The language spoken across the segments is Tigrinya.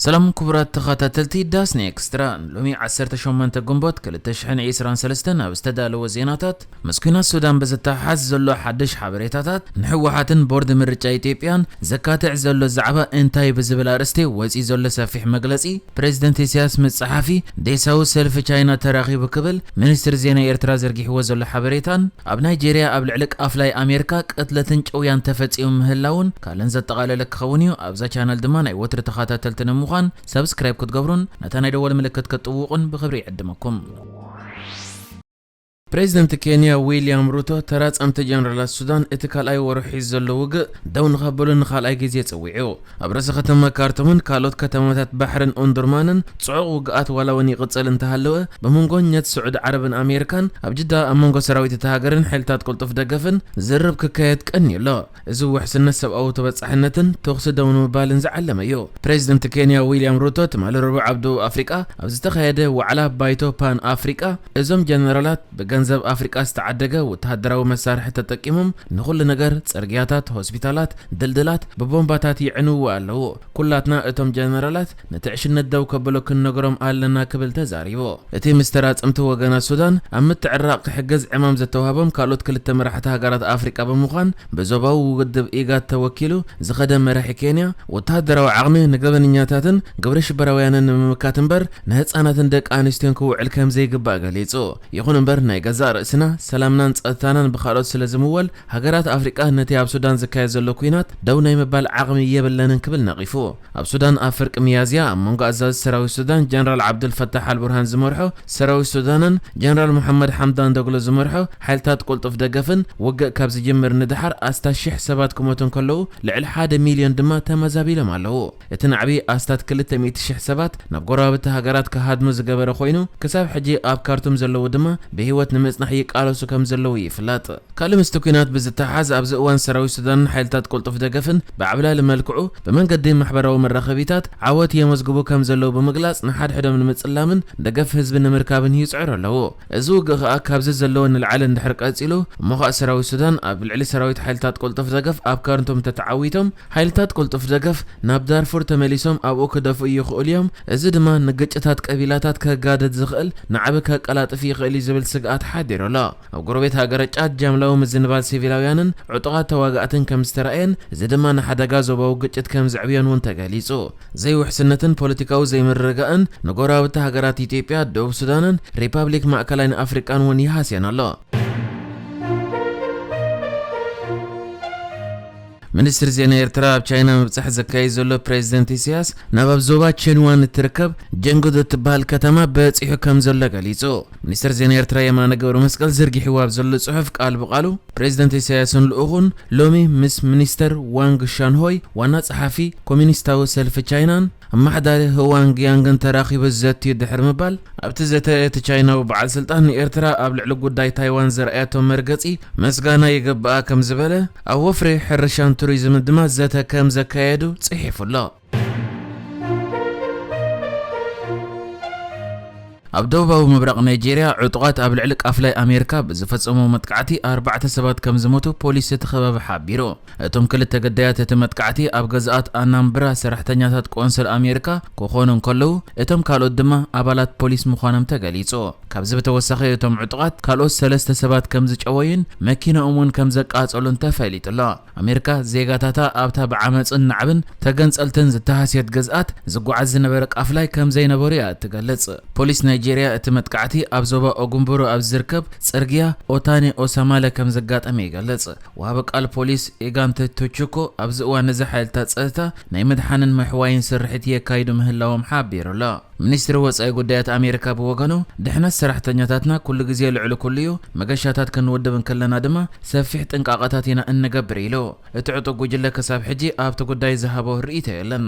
ሰላም ክቡራት ተኸታተልቲ ዳስኒ ኤክስትራ፣ ሎሚ ዓሰርተ ሸሞንተ ግንቦት ክልተ ሽሕን ዕስራን ሰለስተን ኣብ ዝተዳለወ ዜናታት፣ ምስ ኲናት ሱዳን ብዝተሓሓዝ ዘሎ ሓድሽ ሓበሬታታት፣ ንህወሓትን ቦርድ ምርጫ ኢትዮጵያን ዘካትዕ ዘሎ ዛዕባ እንታይ ብዝብል ኣርእስቲ ወፂኡ ዘሎ ሰፊሕ መግለፂ፣ ፕሬዚደንት ኢሳያስ ምስ ጸሓፊ ዴሳዊ ሰልፊ ቻይና ተራኺቡ ክብል ሚኒስትሪ ዜና ኤርትራ ዘርጊሕዎ ዘሎ ሓበሬታን፣ ኣብ ናይጄርያ ኣብ ልዕሊ ቃፍላይ ኣሜሪካ ቅትለትን ጭውያን ተፈጺሙ ምህላውን ካልእን ዘጠቓለለ ክኸውን እዩ። ኣብዛ ቻነል ድማ ናይ ወትሪ ተኸታተልቲ ንምዃን ሰብስክራይብ ክትገብሩን ነታ ናይ ደወል ምልክት ክትጥውቑን ብኽብሪ ይዕድመኩም። ፕሬዚደንት ኬንያ ዊልያም ሩቶ ተራጸምቲ ጀነራላት ሱዳን እቲ ካልኣይ ወርሒ ዘሎ ውግእ ደው ንኸብሉ ንኻልኣይ ግዜ ጸዊዑ። ኣብ ርእሲ ከተማ ካርቱምን ካልኦት ከተማታት ባሕርን ኡንዱርማንን ጽዑቕ ውግኣት ዋላ እውን ይቕጸል እንተሃለወ፣ ብመንጎ ኘት ስዑዲ ዓረብን ኣሜሪካን ኣብ ጅዳ ኣብ መንጎ ሰራዊት እታ ሃገርን ሓይልታት ቅልጡፍ ደገፍን ዝርርብ ክካየድ ቀንዩ ኣሎ። እዚ ውሕስነት ሰብኣዊ ተበጻሕነትን ተኹሲ ደው ንምባልን ዝዓለመ እዩ። ፕሬዚደንት ኬንያ ዊልያም ሩቶ ትማሊ ረቡዕ ኣብ ደቡብ ኣፍሪቃ ኣብ ዝተኻየደ ዋዕላ ባይቶ ፓን ኣፍሪቃ፣ እዞም ጀነራላት ብገንዘብ ኣፍሪቃ ዝተዓደገ ወተሃደራዊ መሳርሒ ተጠቂሞም ንኹሉ ነገር፣ ጽርግያታት፣ ሆስፒታላት፣ ድልድላት ብቦምባታት ይዕንዉ ኣለዉ። ኩላትና እቶም ጀነራላት ነቲ ዕሽነት ደው ከብሎ ክንነግሮም ኣለና ክብል ተዛሪቡ። እቲ ምስ ተራጸምቲ ወገናት ሱዳን ኣብ ምትዕራቕ ክሕግዝ ዕማም ዘተዋህቦም ካልኦት ክልተ መራሕቲ ሃገራት ኣፍሪቃ ብምዃን ብዞባዊ ውድብ ኢጋድ ተወኪሉ ዝኸደ መራሒ ኬንያ፣ ወተሃደራዊ ዓቕሚ ንገበነኛታትን ግብረ ሽበራውያንን ንምምካት እምበር ንህጻናትን ደቂ ኣንስትዮን ክውዕል ከም ዘይግባእ ገሊጹ። ይኹን እምበር ናይ ገዛእ ርእስና ሰላምናን ጸጥታናን ብኻልኦት ስለ ዝምወል፣ ሃገራት ኣፍሪቃ ነቲ ኣብ ሱዳን ዝካየድ ዘሎ ኲናት ደው ናይ ምባል ዓቕሚ የብለንን ክብል ነቒፉ። ኣብ ሱዳን ኣብ ፍርቂ ሚያዝያ ኣብ መንጎ ኣዛዚ ሰራዊት ሱዳን ጀነራል ዓብዱል ፈታሕ ኣልቡርሃን ዝመርሖ ሰራዊት ሱዳንን ጀነራል መሓመድ ሓምዳን ዶግሎ ዝመርሖ ሓይልታት ቅልጡፍ ደገፍን ውግእ ካብ ዝጅምር ንደሓር ኣስታት ሽሕ ሰባት ክሞቱ እንከለዉ፣ ልዕሊ ሓደ ሚልዮን ድማ ተመዛቢሎም ኣለዉ። እቲ ናዕቢ ኣስታት ክልተ ሚእቲ ሽሕ ሰባት ናብ ጎረባብቲ ሃገራት ክሃድሙ ዝገበረ ኮይኑ፣ ክሳብ ሕጂ ኣብ ካርቱም ዘለዉ ድማ ብህይወት ንምጽናሕ ይቃለሱ ከም ዘለዉ ይፍለጥ። ካልእ ምስቲ ኲናት ብዝተሓሓዝ፣ ኣብዚ እዋን ሰራዊት ሱዳንን ሓይልታት ቅልጡፍ ደገፍን ብዓብላሊ መልክዑ ብመንገዲ ማሕበራዊ መራኸቢታት ዓወት የመዝግቡ ከም ዘለዉ ብምግላጽ፣ ንሓድሕዶም ንምጽላምን ደገፍ ህዝቢ ንምርካብን ይጽዕሩ ኣለዉ። እዚ ውግእ ከኣ ካብዚ ዘለወ ንላዕሊ እንድሕር ቀጺሉ፣ እሞ ኸኣ ሰራዊት ሱዳን ኣብ ልዕሊ ሰራዊት ሓይልታት ቅልጡፍ ደገፍ ኣብ ካርቱም ተተዓዊቶም፣ ሓይልታት ቅልጡፍ ደገፍ ናብ ዳርፉር ተመሊሶም ኣብኡ ክደፍኡ ይኽእሉ እዮም። እዚ ድማ ንግጭታት ቀቢላታት ከጋድድ ዝኽእል ናዕቢ ከቀላጥፍ ይኽእል እዩ ዝብል ስግኣት ሓዲሩ ኣሎ። ኣብ ጎረቤት ሃገረ ጫድ ጃምላዊ ምዝንባል ሲቪላውያንን ዕጡቓት ተዋጋእትን ከም ዝተራእየን፣ እዚ ድማ ንሓደጋ ዞባዊ ግጭት ከም ዘዕብዮን እውን ተገሊጹ። ዘይውሕስነትን ፖለቲካዊ ዘይምርግጋእን ንጎረባብቲ ሃገራት ኢትዮጵያ፣ ደቡብ ሱዳንን ሪፓብሊክ ማእከላይን ኣፍሪቃን እውን ይሃስየን ኣሎ። ሚኒስትሪ ዜና ኤርትራ ኣብ ቻይና ምብጻሕ ዘካይድ ዘሎ ፕሬዚደንት ኢሳያስ፣ ናብ ኣብ ዞባ ቼንዋን እትርከብ ጀንጉዶ እትበሃል ከተማ በጺሑ ከም ዘሎ ገሊጹ። ሚኒስትር ዜና ኤርትራ የማነ ገብረ መስቀል ዘርጊሕዎ ኣብ ዘሎ ጽሑፍ፣ ቃል ብቃሉ ፕሬዚደንት ኢሳያስን ልኡኹን ሎሚ ምስ ሚኒስተር ዋንግ ሻንሆይ፣ ዋና ጸሓፊ ኮሚኒስታዊ ሰልፊ ቻይናን ኣመሓዳሪ ህዋንግ ያንግን ተራኺቡ ዘትዩ ድሕሪ ምባል፣ ኣብቲ ዘተ እቲ ቻይናዊ በዓል ስልጣን ንኤርትራ ኣብ ልዕሊ ጉዳይ ታይዋን ዘርኣያቶ መርገጺ ምስጋና ይግብኣ ከም ዝበለ፣ ኣብ ወፍሪ ሕርሻን ቱሪዝምን ድማ ዘተ ከም ዘካየዱ ጽሒፉ ኣሎ። ኣብ ደቡባዊ ምብራቕ ናይጄርያ፣ ዕጡቓት ኣብ ልዕሊ ቃፍላይ ኣሜሪካ ብዝፈጸሞ መጥቃዕቲ ኣርባዕተ ሰባት ከም ዝሞቱ ፖሊስ እቲ ከባቢ ሓቢሩ። እቶም ክልተ ግዳያት እቲ መጥቃዕቲ ኣብ ገዝኣት ኣናምብራ ሰራሕተኛታት ቆንስል ኣሜሪካ ክኾኑ እንከለዉ፣ እቶም ካልኦት ድማ ኣባላት ፖሊስ ምዃኖም ተገሊጹ። ካብዚ ብተወሳኺ፣ እቶም ዕጡቓት ካልኦት ሰለስተ ሰባት ከም ዝጨወዩን መኪናኦም እውን ከም ዘቃጸሉን ተፈሊጡ ኣሎ። ኣሜሪካ ዜጋታታ ኣብታ ብዓመጽን ናዕብን ተገንጸልትን ዝተሃስየት ግዝኣት ዝጓዓዝ ዝነበረ ቃፍላይ ከም ዘይነበሩ እያ እትገልጽ። ፖሊስ ናይጄርያ፣ እቲ መጥቃዕቲ ኣብ ዞባ ኦጉምቡሩ ኣብ ዝርከብ ጽርግያ ኦታኔ ኦሳማለ ከም ዘጋጠመ ይገልጽ። ወሃቢ ቃል ፖሊስ ኢጋንተ ቶቹኮ፣ ኣብዚ እዋን እዚ ሓይልታት ጸጥታ ናይ ምድሓንን ምሕዋይን ስርሒት የካይዱ ምህላዎም ሓቢሩ ኣሎ። ሚኒስትሪ ወጻኢ ጉዳያት ኣሜሪካ ብወገኑ፣ ድሕነት ሰራሕተኛታትና ኩሉ ግዜ ልዕሊ ኩሉ እዩ፣ መገሻታት ክንውድብ እንከለና ድማ ሰፊሕ ጥንቃቐታት ኢና እንገብር ኢሉ። እቲ ዕጡቕ ጉጅለ ክሳብ ሕጂ ኣብቲ ጉዳይ ዝሃቦ ርእይቶ የለን።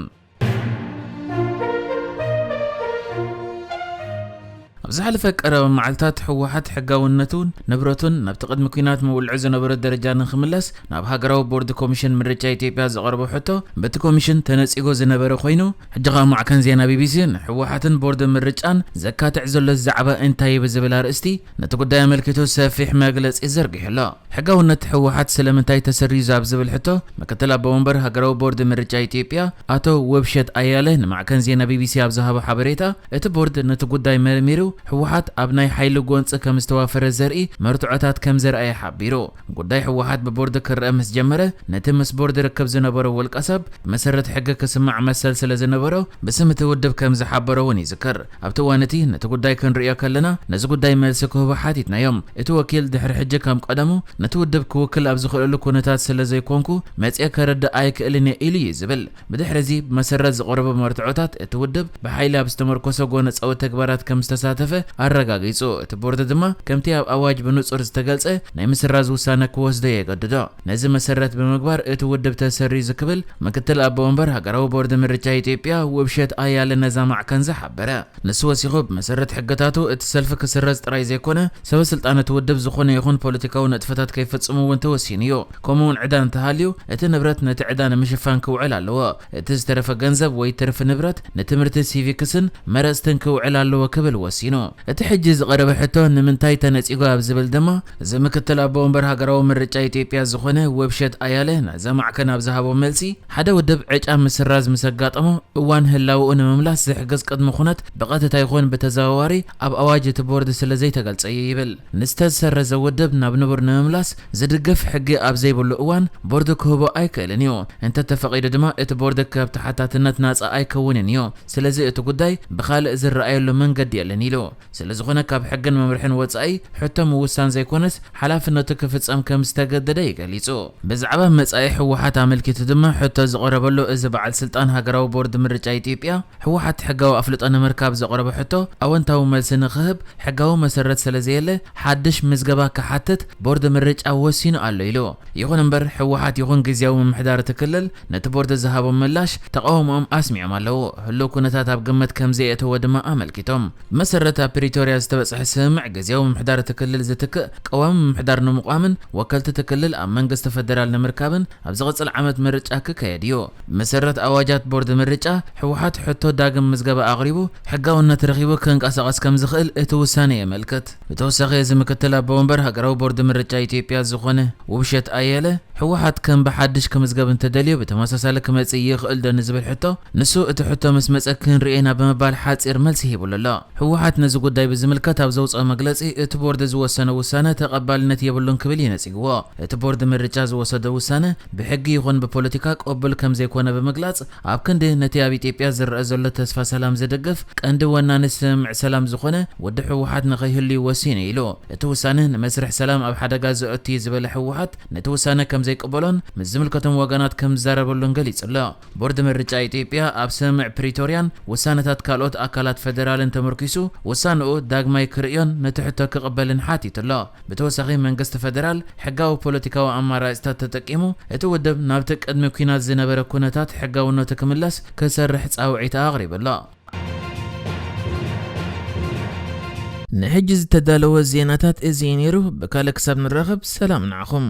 ኣብ ዝሓለፈ ቀረባ መዓልታት ህወሓት ሕጋውነቱን ንብረቱን ናብቲ ቅድሚ ኲናት መውልዑ ዝነበረ ደረጃ ንክምለስ ናብ ሃገራዊ ቦርድ ኮሚሽን ምርጫ ኢትዮጵያ ዘቐረቦ ሕቶ በቲ ኮሚሽን ተነጺጎ ዝነበረ ኮይኑ፣ ሕጂ ኸኣ ማዕከን ዜና ቢቢሲ ንህወሓትን ቦርድ ምርጫን ዘካትዕ ዘሎ ዛዕባ እንታይ እዩ ብዝብል ኣርእስቲ ነቲ ጉዳይ ኣመልኪቱ ሰፊሕ መግለጺ ዘርጊሑ ኣሎ። ሕጋውነት ህወሓት ስለምንታይ ተሰሪዙ ኣብ ዝብል ሕቶ፣ ምክትል ኣቦ ወንበር ሃገራዊ ቦርድ ምርጫ ኢትዮጵያ ኣቶ ውብሸት ኣያለ ንማዕከን ዜና ቢቢሲ ኣብ ዝሃቦ ሓበሬታ፣ እቲ ቦርድ ነቲ ጉዳይ መርሚሩ፣ ህወሓት ኣብ ናይ ሓይሊ ጎንፂ ከም ዝተዋፈረ ዘርኢ መርትዖታት ከም ዘርኣየ ሓቢሩ። ጉዳይ ህወሓት ብቦርድ ክረአ ምስ ጀመረ፣ ነቲ ምስ ቦርድ ርክብ ዝነበሮ ውልቀ ሰብ ብመሰረት ሕጊ ክስማዕ መሰል ስለ ዝነበሮ፣ ብስም እቲ ውድብ ከም ዝሓበሮ እውን ይዝከር። ኣብቲ እዋን እቲ ነቲ ጉዳይ ክንርእዮ ከለና፣ ነዚ ጉዳይ መልሲ ክህቡ ሓቲትናዮም። እቲ ወኪል ድሕሪ ሕጂ ከም ቀደሙ ነቲ ውድብ ክውክል ኣብ ዝኽእለሉ ኩነታት ስለ ዘይኮንኩ፣ መጽየ ከረድእ ኣይክእልን እየ ኢሉ እዩ ዝብል። ብድሕሪ እዚ፣ ብመሰረት ዝቐረቡ መርትዖታት፣ እቲ ውድብ ብሓይሊ ኣብ ዝተመርኮሰ ጎነጻዊ ተግባራት ከም ዝተሳተፈ ኣረጋጊጹ። እቲ ቦርድ ድማ፣ ከምቲ ኣብ ኣዋጅ ብንጹር ዝተገልጸ፣ ናይ ምስራዝ ውሳነ ክወስዶ የገድዶ። ነዚ መሰረት ብምግባር፣ እቲ ውድብ ተሰሪዙ ክብል ምክትል ኣቦ ወንበር ሃገራዊ ቦርድ ምርጫ ኢትዮጵያ ውብሸት ኣያለ ነዛ ማዕከን ዝሓበረ። ንሱ ወሲኹ፣ ብመሰረት ሕግታቱ እቲ ሰልፊ ክስረዝ ጥራይ ዘይኮነ፣ ሰበ ስልጣን እቲ ውድብ ዝኾነ ይኹን ፖለቲካዊ ንጥፈታት ከይፍጽሙ እውን ተወሲኑ እዩ። ከምኡ እውን ዕዳ እንተሃልዩ፣ እቲ ንብረት ነቲ ዕዳ ንምሽፋን ክውዕል ኣለዎ። እቲ ዝተረፈ ገንዘብ ወይ ትርፊ ንብረት ንትምህርቲ ሲቪክስን መረጽትን ክውዕል ኣለዎ ክብል ወሲኑ። እቲ ሕጂ ዝቐረበ ሕቶ ንምንታይ ተነጺጉ ኣብ ዝብል ድማ፣ እዚ ምክትል ኣቦ ወንበር ሃገራዊ ምርጫ ኢትዮጵያ ዝኾነ ውብሸት ኣያለ ነዛ ማዕከን ኣብ ዝሃቦ መልሲ፣ ሓደ ውድብ ዕጫ ምስራዝ ምስ ኣጋጠሞ፣ እዋን ህላውኡ ንምምላስ ዝሕግዝ ቅድመ ኩነት ብቐጥታ ይኹን ብተዘዋዋሪ ኣብ ኣዋጅ እቲ ቦርድ ስለ ዘይተገልጸ እዩ ይብል። ንዝተሰረዘ ውድብ ናብ ንቡር ንምምላስ ዝድግፍ ሕጊ ኣብ ዘይብሉ እዋን ቦርድ ክህቦ ኣይክእልን እዩ። እንተተፈቒዱ ድማ እቲ ቦርድ ካብ ተሓታትነት ናጻ ኣይከውንን እዩ። ስለዚ እቲ ጉዳይ ብኻልእ ዝረኣየሉ መንገዲ የለን ኢሉ። ስለ ዝኾነ ካብ ሕግን መምርሕን ወጻኢ ሕቶ ምውሳን ዘይኮነስ ሓላፍነቱ ክፍጸም ከም ዝተገደደ እዩ ገሊጹ። ብዛዕባ መጻኢ ህወሓት ኣመልኪቱ ድማ ሕቶ ዝቐረበሉ እዚ በዓል ስልጣን ሃገራዊ ቦርድ ምርጫ ኢትዮጵያ ህወሓት ሕጋዊ ኣፍልጦ ንምርካብ ዘቕረቦ ሕቶ ኣወንታዊ መልሲ ንኽህብ ሕጋዊ መሰረት ስለ ዘየለ ሓድሽ ምዝገባ ክሓትት ቦርድ ምርጫ ወሲኑ ኣሎ ኢሉ። ይኹን እምበር ህወሓት ይኹን ግዝያዊ ምምሕዳር እቲ ክልል ነቲ ቦርድ ዝሃቦም ምላሽ ተቓውሞኦም ኣስሚዖም ኣለዉ። ህሉው ኩነታት ኣብ ግምት ከም ዘየእተዎ ድማ ኣመልኪቶም። ብመሰረት ኣብ ፕሪቶርያ ዝተበጽሐ ስምምዕ ግዝያዊ ምምሕዳር እቲ ክልል ዝትክእ ቀዋሚ ምምሕዳር ንምቋምን ወከልቲ እቲ ክልል ኣብ መንግስቲ ፈደራል ንምርካብን ኣብ ዝቕጽል ዓመት ምርጫ ክካየድ እዩ። ብመሰረት ኣዋጃት ቦርድ ምርጫ ህወሓት ሕቶ ዳግም ምዝገባ ኣቕሪቡ ሕጋውነት ረኺቡ ክንቀሳቐስ ከም ዝኽእል እቲ ውሳነ የመልክት። ብተወሳኺ እዚ ምክትል ኣቦ ወንበር ሃገራዊ ቦርድ ምርጫ ኢትዮጵያ ዝኾነ ውብሸት ኣየለ ህወሓት ከም ብሓድሽ ክምዝገብ እንተደልዩ ብተመሳሳሊ ክመጽእ ይኽእል ዶ ንዝብል ሕቶ፣ ንሱ እቲ ሕቶ ምስ መጸ ክንርእዮ ኢና ብምባል ሓጺር መልሲ ሂቡሉ ኣሎ። ህወሓት ነዚ ጉዳይ ብዝምልከት ኣብ ዘውፅኦ መግለጺ፣ እቲ ቦርድ ዝወሰነ ውሳነ ተቐባልነት የብሉን ክብል እዩ ነጺግዎ። እቲ ቦርድ ምርጫ ዝወሰዶ ውሳነ ብሕጊ ይኹን ብፖለቲካ ቅቡል ከም ዘይኮነ ብምግላጽ፣ ኣብ ክንዲ ነቲ ኣብ ኢትዮጵያ ዝረአ ዘሎ ተስፋ ሰላም ዝድግፍ ቀንዲ ወናኒ ስምምዕ ሰላም ዝኾነ ውድብ ህወሓት ንኸይህሉ እዩ ወሲኑ ኢሉ። እቲ ውሳነ ንመስርሕ ሰላም ኣብ ሓደጋ ዘእቱ እዩ ዝበለ ህወሓት፣ ነቲ ውሳነ ከም ዘይቅበሎን ምስ ዝምልከቶም ወገናት ከም ዝዛረበሉን ገሊጹ ኣሎ። ቦርድ ምርጫ ኢትዮጵያ ኣብ ስምምዕ ፕሪቶርያን ውሳነታት ካልኦት ኣካላት ፈደራልን ተመርኪሱ ውሳንኡ ዳግማይ ክርእዮን ነቲ ሕቶ ክቕበልን ሓቲቱ ኣሎ። ብተወሳኺ መንግስቲ ፈደራል ሕጋዊ ፖለቲካዊ ኣማራፅታት ተጠቂሙ እቲ ውድብ ናብቲ ቅድሚ ኲናት ዝነበረ ኩነታት ሕጋውነቱ ክምለስ ክሰርሕ ፃውዒት ኣቕሪቡ ኣሎ። ንሕጂ ዝተዳለወ ዜናታት እዚ እዩ ነይሩ። ብካልእ ክሳብ ንራኸብ ሰላም ንዓኹም።